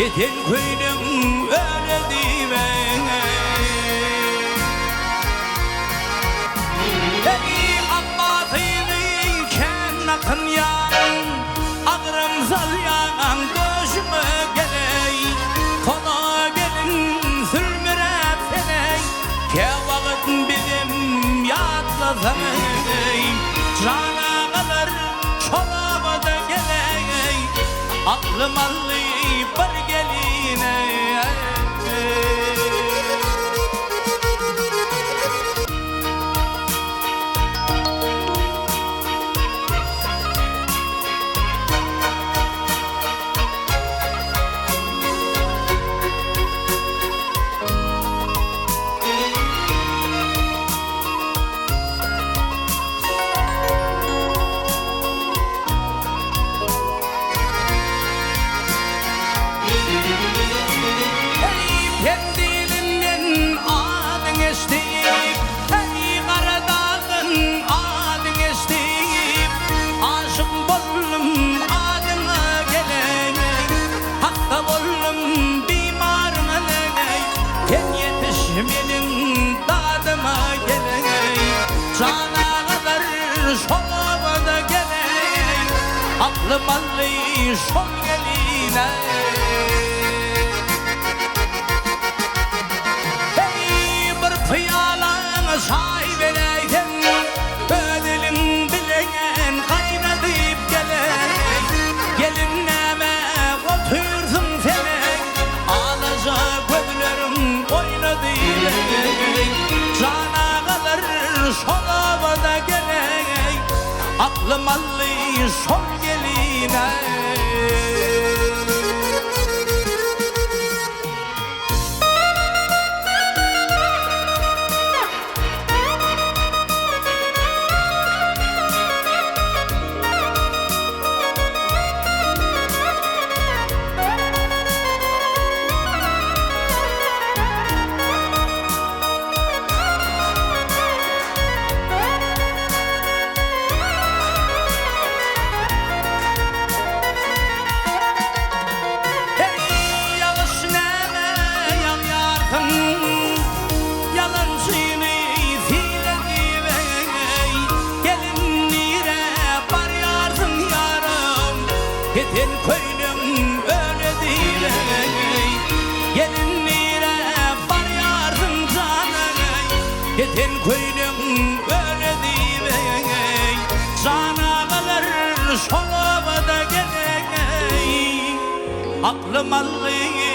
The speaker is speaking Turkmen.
Keten köýnegiň öle diýibem. Eý, Abbasyny kän dakynýaň, Agram salýaň döşüňe geleý. Sona gelin sülmüräp sen-eý, Käwagt bizem ýatlasaň eý. Jan agalar şol obada geleý, Aklym aldy bir gelin-eý. Eý, Pendilinden adyň eşdip, Eý, Garadagdan adyň eşdip, Aşyk boldum adyňa geleý, Hassa boldum bimaryňa leý, Sen ýetiş meniň dadyma geleý, Jan agalar şol obada geleý, Aklym aldy şol geline. Eý, bir pyýalaň çaý beräýseň, Öz eliň bilen gaýnadyp geleý. Gelin näme otyrsyň sen-eý, Alaja gözleriň oýnadyp-eý. Jan agalar şol obada geleý, Aklym aldy şol gelin-eý. Eý, ýagyş näme ýagýarsyň? Ýalançyny sile diýip-eý, Gelin nirä barýarsyň ýarym? Keten köýnegiň öle diýip-eý, Gelin nirä barýarsyň jan-eý? Keten köýnegiň öle diýip-eý, Jan agalar şol obada geleň-eý, Aklym aldy.